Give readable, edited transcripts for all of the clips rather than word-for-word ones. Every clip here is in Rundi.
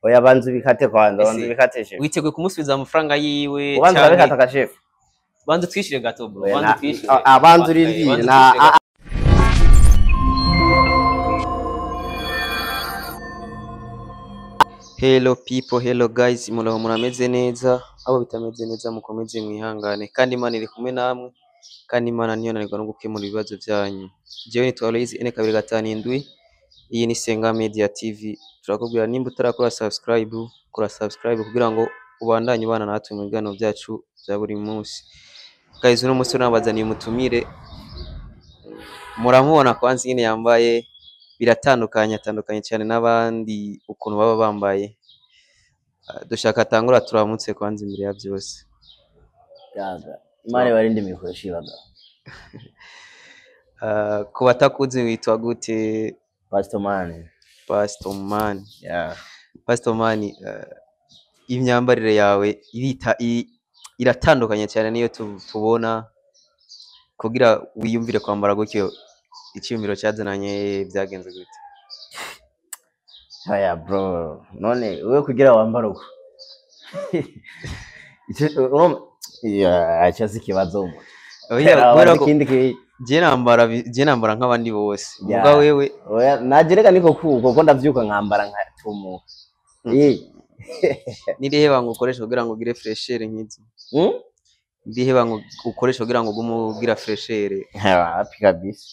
Oya, banza ubikate kwanza, banza Ese, ubikate, chef. Witeguye kumusubiza amafaranga yiwe? Ubanza Canke urabikata ka, chef. Banza twishyure gato, bro. Oya, Banza twishyure. Banza urindire, Banza na twishyure gato. Hello people, hello guys, muraho, murameze neza? Abo bitameze neza mukomeze mwihangane, kandi Imana iri kumwe namwe, kandi Imana niyo nanirwa no gukemura ibibazo byanyu. Jewe nitwa Aloys N257, iyi ni Senga Media TV. Turakubwira nimba utarakora subscribe, kora subscribe kugira ngo ubandanye ubana natwe mu biganiro byacu bya buri munsi. Guys, uno munsi nabazaniye umutumire, muramubona kwanza ingene yambaye, biratandukanye, atandukanye cyane n'abandi ukuntu baba bambaye. Dushaka atangura turamutse kwanza imbere ya byose. Gaga. Imana ibarinde imikoresho ibaga. Ku batakuzi, witwa gute? Pastor Man. Pastor Man. Yeah. Pastor Man, imyambarire yawe irita iratandukanye cyane niyo tubona. Kugira wiyumvire kwambara gutyo, icyiyumviro cyazananye byagenze gute? Oya bro, none wewe kugira wambara uko? Ico yeah, icyo si ikibazo. Oya, kubera ko ikindi ki je nambara nk'abandi bose. Yeah. Muga wewe Oya, naje reka niko kuko kuko ndavyuka nkambara nkatumuka. Eh. Nirihe banga ukoresha kugira ngo ugire fraîcheur nk'izo? Hmm? Ndihe banga ukoresha kugira ngo ugume ugira fraîcheur? Wapi kabisa.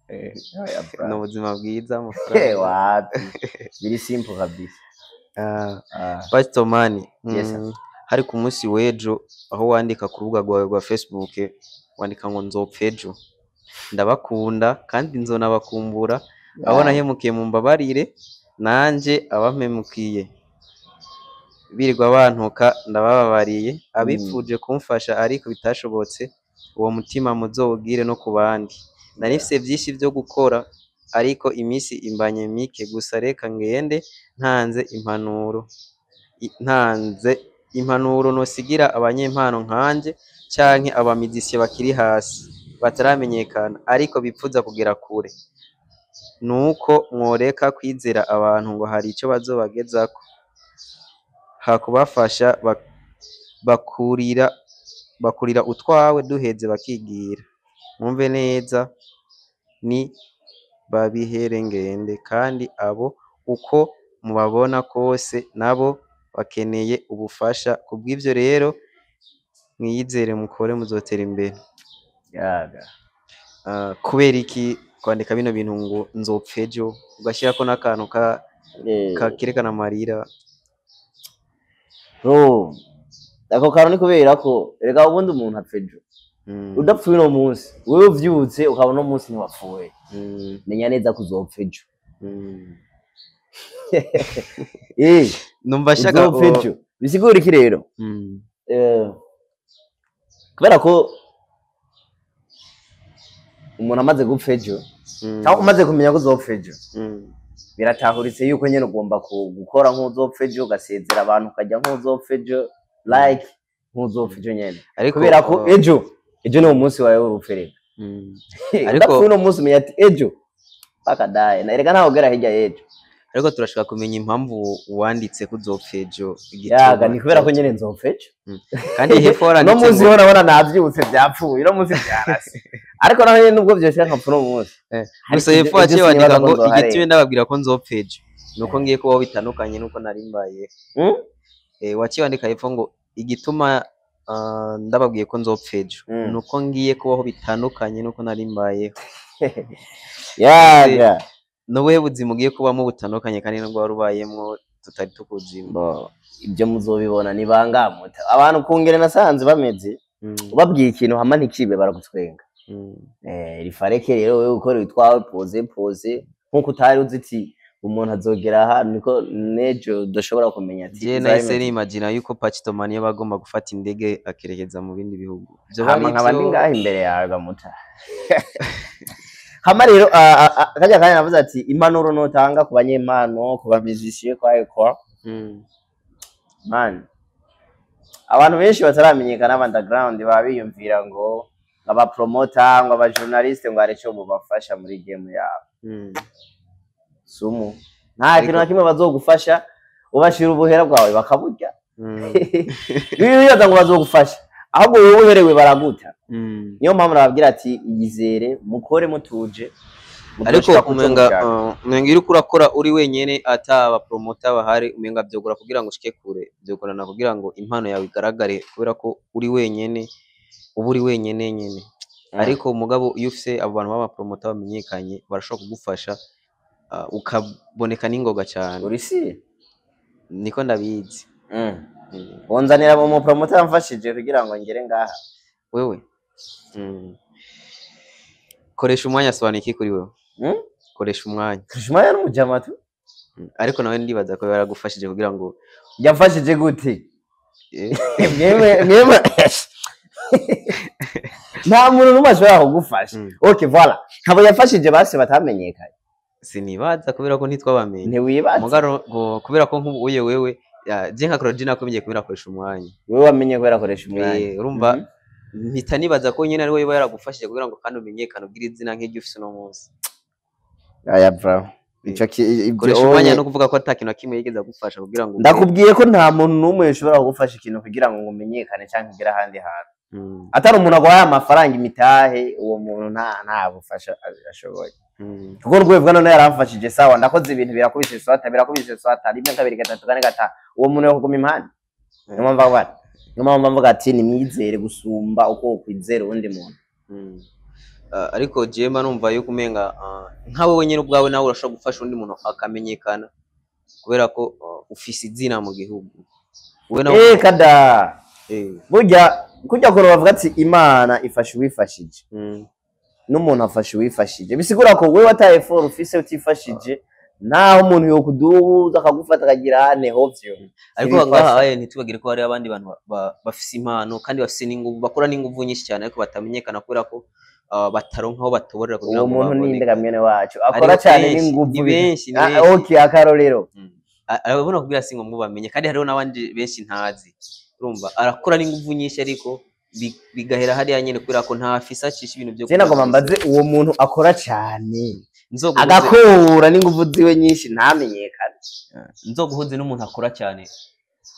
Oya bro. Ni ubuzima bwiza, Eh, amafaranga? wapi. Biri simple kabisa. Ah, Ah. Pastor Mani, Yes, sir. hari ku munsi w'ejo aho wandika ku rubuga rwawe rwa Facebook, wandika ngo nzopfa ejo, ndabakunda kandi nzonabakumbura, abo nahemukiye mumbabarire, nanje abampemukiye birirwa bantuka ndabababariye, abifuje kumfasha ariko bitashobotse, uwo mutima muzowugire no ku bandi. Nari mfise vyinshi vyo gukora ariko iminsi imbanye mike, gusa reka ngende ntanze impanuro, ntanze impanuro nosigira abanyempano nkanje canke abamizisiye bakiri hasi bataramenyekana ariko bipfuza kugera kure, nuko mworeka kwizera abantu ngo hari ico bazobagezako, hakubafasha bakurira utwawe duheze bakigira. Mwumve neza, ni babihere ngende, kandi abo uko mubabona kose nabo bakeneye ubufasha. Kubw'ivyo rero mwiyizere, mukore, muzotera imbere. Yaga. Kubera iki kwandika bino bintu ngo nzopfa ejo, ugashyirako n'akantu ka kerekana amarira? Bro, ako kantu ni kubera ko reka ubundi umuntu apfa ejo. Udapfuye uno munsi, wewe uvyutse ukabona uno munsi ntiwapfuye, menya neza ko uzopfa ejo. Numva shaka Uzopfa ejo. Bisigura iki rero? Kubera ko umuntu amaze gupfa ejo, cyangwa umaze kumenya ko uzopfa ejo, biratahuritse yuko nyene ugomba gukora nk'uzopfa ejo, ugasezera abantu ukajya nk'uzopfa ejo, like nk'uzopfa ejo nyene. Ariko Kubera ko ejo ejo ni umunsi wawe w'urupfu reka. Udapfuye uno munsi, umenya ati ejo pakadaye na erega ntawe ugera hirya y'ejo. Ariko turashaka kumenya impamvu wanditse ko uzopfa ejo, igituma. Yaga, ni kubera ko nyene nzopfa ejo. Kandi hepfo Uno waranditse munsi ngo ho nabona navyutse byapfuye, uno munsi byarase, ariko naho nyene nubwo vyoshika nkapfa uno munsi, gusa ariko hepfo ibyo waciye wandika sinibaza ko ngo nzoharenga. igitumye ndababwira ko nzopfa ejo nuko ngiye kubaho bitandukanye nuko nari mbaye. Waciye wandika hepfo ngo igituma ndababwiye ko nzopfa ejo nuko ngiye kubaho bitandukanye nuko nari mbayeho. Yaga. Nubuhe buzima ugiye kubamo butandukanye kandi nubwo wari ubayemwo tutari tukuzima? Bo, ibyo muzobibona ni bangamuta abantu kungere nasanze bameze, ubabwiye ikintu hama ntikibe baragutwenga. Rifareke rero wewe ukora utwawe pose pose nkuko utari uzi ati umuntu azogera aha, niko nejo udashobora kumenya ati Je bizaba nahise bimeze. nimagina yuko Pachitomani yaba agomba gufata indege akerekeza mu bindi bihugu. Vyoba Hama ari nkaba ndi ivyo? ngaha imbere yawe gamuta. Hama rero kajya kanya navuze ati impanuro notanga ku banyempano, ku bamizisiye, kwa kwa man, abantu benshi bataramenyekana aba underground baba biyumvira ngo aba promoter, ngo aba journaliste, ngo hari ico bubafasha muri game yabo. Sumu nta kintu na kimwe bazogufasha. Ubashira ubuhera bwawe bakaburya. Bibaza ngo bazogufasha, ahubwo wowe uherewe baraguta. Niyo mpamvu nababwira ati yizere, mukore mutuje. Ariko muzoshika ku co umenga mushaka. Umenga iyo uriko urakora uri wenyene, ata promoter bahari, umenga vyogora kugira ngo ushike kure, vyogorana kugira ngo impano yawe igaragare, kubera ko uri wenyene, uba uri wenyene nyene. Ariko mugabo iyo ufise abo bantu b'aba promoter bamenyekanye, barashobora kugufasha, ukaboneka n'ingoga cane. Uri si Niko ndabizi. Wonzanira mu promoter yamfashije kugira ngo ngere ngaha. Wewe. Koresha umwanya asobanuye iki kuri wewe? Koresha umwanya. Koresha umwanya n'umujama tu. Ariko nawe ndibaza ko yaragufashije kugira ngo Yamfashije gute? Mwemwe mwemwe, nta muntu n'umwe ashobora kugufasha. Okay, voilà, nkabo yafashije basi batamenyekanye. Sinibaza, kubera ko ntitwabamenye. Ntiwibaza. Mugaro ngo kubera ko nk'ubu uye wewe je nka Claudine nakumenye kubera akoresha umwanya. Wewe wamenye kubera akoresha umwanya. Urumva mpita nibaza ko nyene ari we yaragufashije kugira ngo kandi umenyekane, ugire izina nk'iryo ufise uno munsi. Aya bro, ico ibyo Koresha umwanya onye no kuvuga ko ata kintu na kimwe yigeze agufasha kugira ngo Ndakubwiye ko nta muntu n'umwe ushobora kugufasha ikintu kugira ngo umenyekane canke ugere ahandi hantu atari umuntu aguhaye amafaranga, imitahe. Uwo muntu nta bufasha ashoboye. Kuko urwego none yaramfashije, sawa, ndakoze ibintu birakubise swata, birakubise swata rimwe, kabiri, gatatu, kane, gatanu, uwo muntu yokuguma impande. Niyo mpamvu mvuga ati nimwizere gusumba uko wokwizera uwundi muntu. Ariko jewe mba numva yuko umenga nkawe wenyene ubwawe nawe urashobora gufasha undi muntu akamenyekana, kubera ko ufise izina mu gihugu wewe nawe. Eh, kada burya kurya kuntu bavuga ati Imana ifasha uwifashije, n'umuntu afasha uwifashije, bisigura ko wewe ata effort ufise, utifashije, naho umuntu yokuduza akagufata akagira ane hovyo. Ariko Ntibifasha. ngaha aye ntitubagire ko hari abandi bantu bafise impano kandi bafise n'inguvu, bakora n'inguvu nyinshi cyane, ariko batamenyekana kubera ko bataronka aho batoborera kugira Uwo ngo muntu baboneke. ninde ga mwene wacu akora Hariho cyane benshi, n'inguvu? Ni benshi, ni Ah, benshi. okay, akarorero? Arabona kugira si ngombwa bamenye, kandi hariho n'abandi benshi ntazi. Urumva arakora n'inguvu nyinshi, ariko bigahera hariya nyene kubera ko nta afise acisha ibintu byo Je nagomba mbaze uwo muntu akora cyane Nzoguhuze agakura n'inguvu ziwe nyinshi ntamenyekane. Nzoguhuze n'umuntu akora cyane.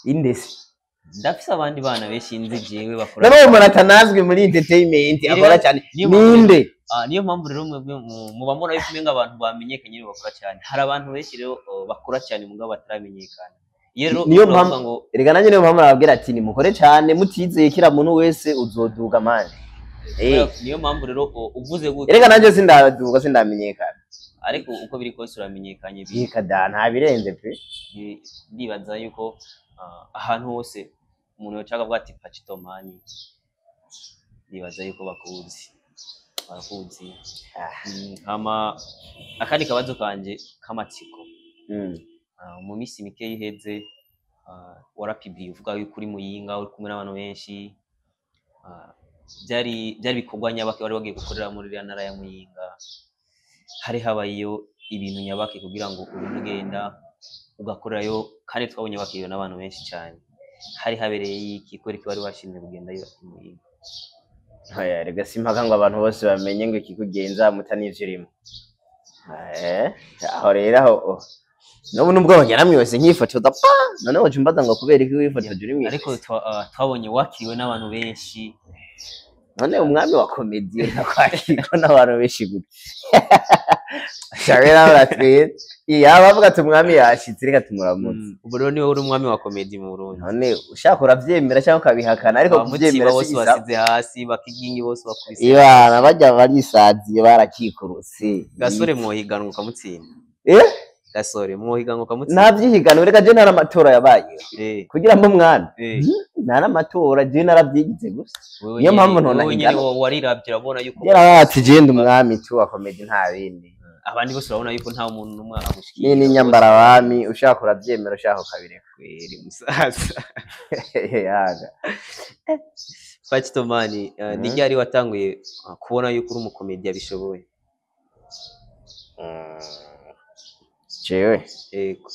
Indese? Ndafise abandi bana benshi nzi jewe bakora. None uwo muntu atanazwi muri entertainment akora cyane Niyo mpamvu ninde? Niyo mpamvu rero mwebwe muba mbona yuko umenga abantu bamenyekanye nibo bakora cyane. Hari abantu benshi rero bakora cyane mugabo bataramenyekana. Iyo rero Niyo uravuga mpamvu ngo erega nanjye niyo mpamvu nababwira ati nimukore cyane mutizeye kila muntu wese, uzoduga mani. Niyo mpamvu rero uvuze gutyo. Erega nanjye sindaduga, sindamenyekana. Ariko uko biri kose uramenyekanye. Reka da, nta birenze pe. Ndibaza yuko ahantu hose umuntu yocaga avuga ati Pacito man, ndibaza yuko bakuzi, barakuzi. Hama akandi kabazo kanje k'amatsiko. Mu minsi mike iheze warapibliye uvuga yuko uri Muyinga, uri kumwe n'abantu benshi. Byari ibikorwa nyabaki wari wagiye gukorera muri iriya ntara ya Muyinga? Hari habayeyo ibintu nyabaki kugira ngo urinde ugenda ugakorerayo, kandi twabonye bakiriwe n'abantu benshi cyane? Hari habereye iki? Kubera iki wari washimye kugendayo i Muyinga? Oya, erega simpaka ngo abantu bose bamenye ngo ikikugenza muta n'ivyo urimo. Aho rero aho oh. N'ubu nubwo bagera mwese nkifotoza pa, none woca umbaza ngo kubera iki wifotoje uri mwese? Ariko twabonye wakiriwe n'abantu benshi. None umwami wa comédie nakwakirwa n'abantu benshi gute? Shabera baratwiye yaba bavuga ati umwami yashitse, reka tumuramutse. Ubu rero niwe uri umwami wa comédie mu Burundi. None ushaka uravyemera cyangwa ukabihakana, ariko Ba Mutima kuvyemera bose si bisaba. basize hasi, bakigingi bose bakubise. Ibana bajya barisaziye, barakikurutse. Gasore mwohiganwa ukamutsinda? Eh. Gasore mwohiganwa ukamutsinda? Nta vyihigano, reka je nta n'amatora yabayeho kugira mbe umwami. Nta n'amatora, je naravyigize gusa. Wewe Niyo mpamvu wewe nyene ntonahiganwa. Wariravye urabona yuko Yarabatse je ndi umwami tu wa comédie, nta bindi. Abandi bose urabona yuko nta muntu n'umwe agushikiye. Ni n'inyambara abami, ushaka uravyemera, ushaka ukabireka. Kweri musaza. Yaga. Pacito man, ni ryari watanguye kubona yuko uri umukomedi yabishoboye? Jewe? Yego.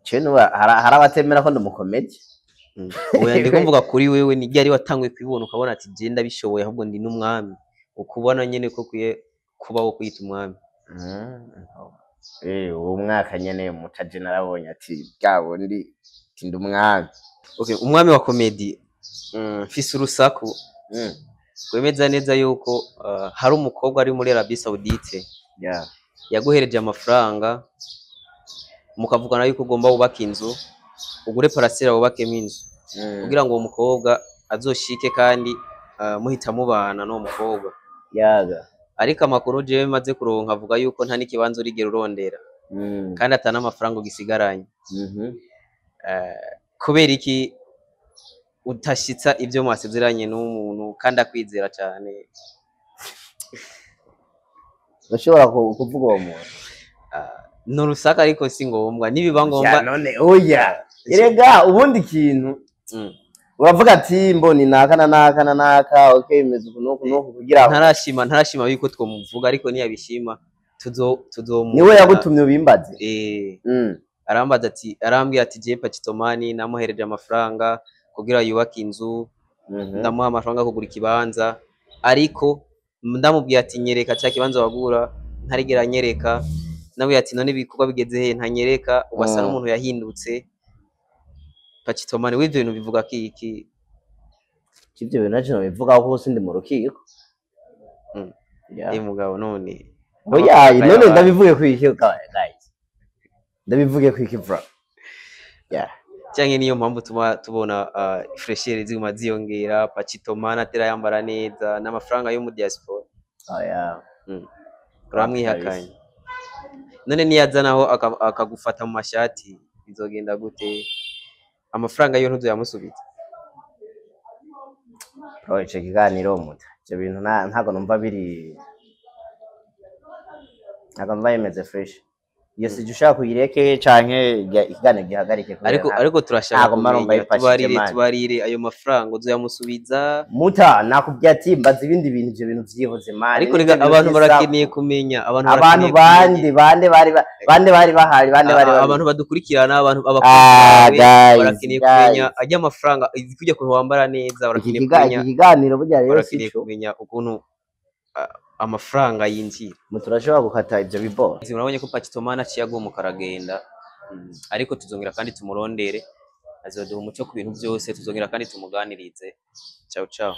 Jewe nuba hari abatemera ko ndi umukomedi. Oya, ndiko mvuga kuri wewe, ni ryari watanguye kubibona ukabona ati je ndabishoboye, ahubwo ndi n'umwami, ukubona nyene ko kwiye kubaho kwita umwami? Uwo mwaka nyene mutaje narabonye ati bwa bundi ati ndi umwami. Okay, umwami wa comedy, mfise urusaku rwemeza neza yuko hari umukobwa ari muri Arabie Saoudite yaguhereje amafaranga, mukavugana yuko ugomba wubaka inzu, ugure parasera wubakemo inzu kugira ngo uwo mukobwa azoshike, kandi muhita mubana n'uwo mukobwa. Yaga. Ariko amakuru jewe maze kuronka avuga yuko nta n'ikibanza urigera urondera kandi ata n'amafaranga ugisigaranye. Kubera iki utashitsa ibyo mwasezeranye n'umuntu kandi akwizera cyane? Urashobora kuvuga uwo muntu? Ni urusaka, ariko si ngombwa, nibiba ngombwa. Ya, none oya, erega ubundi kintu uravuga ati mboni naka na naka na naka, okay, bimeze uku n'uku n'uku kugira ngo Ntarashima yuko twomuvuga, ariko niyabishima tuzomu Niwe yagutumye ubimbaze? Eh. Arambaza ati, arambwira ati je Pachitomani namuhereje amafaranga kugira yubake inzu, ndamuha amafaranga yo kugura ikibanza, ariko ndamubwiye ati nyereka cya kibanza wagura, ntarigera anyereka. Namubwiye ati none ibikorwa bigeze he, ntanyereka. Ubu asa n'umuntu yahindutse. Pachitomani, w'ivyo bintu bivuga kiki? Ivyo bintu naco nobivugaho kuko sindi mu rukiko. Yeah. Eh mugabo, none Oya, amafaranga none y'abantu. Ndabivuge kwiki guys? Ndabivuge kwiki bro? Yeah. Canke niyo mpamvu tuma tubona fraîcheur ziguma ziyongera, Pachitomani atera yambara neza n'amafaranga yo mu diaspora. Oya. Uramwihakanye. None niyaza naho akagufata mu mashati bizogenda gute? Amafaranga yo ntuzoyamusubiza? Bro, ico kiganiro muta. Ivyo bintu ntago numva biri, ntago numva bimeze fresh. Iyo sije ushaka kuyireke canke ikiganiro gihagarike kubera Ariko ariko turashaka ntago mba numva kumenya, bifashije, tubarire, man. Tubarire ayo mafaranga uzoyamusubiza? Muta, nakubwiye ati mbaza ibindi bintu, ivyo bintu vyihoze man. Ariko Nivyo rega bintu abantu vy'isaku. barakeneye kumenya, abantu Abantu barakeneye bande kumenya. Bande bari bande bari bahari, bande bari bahari? Abantu badukurikirana, abantu Ah, abakunzi bawe guys, barakeneye guys. kumenya ajya amafaranga kujya kuntu wambara neza, Iki barakeneye kumenya, iki kiganiro burya rero barakeneye sico. kumenya ukuntu amafaranga yinjira. Mutu urashobora gukata ivyo bibora. Murabonye ko Pachitomani aciye agumuka aragenda, ariko tuzongera kandi tumurondere, azoduha umuco ku bintu byose, tuzongera kandi tumuganirize. Ciao ciao.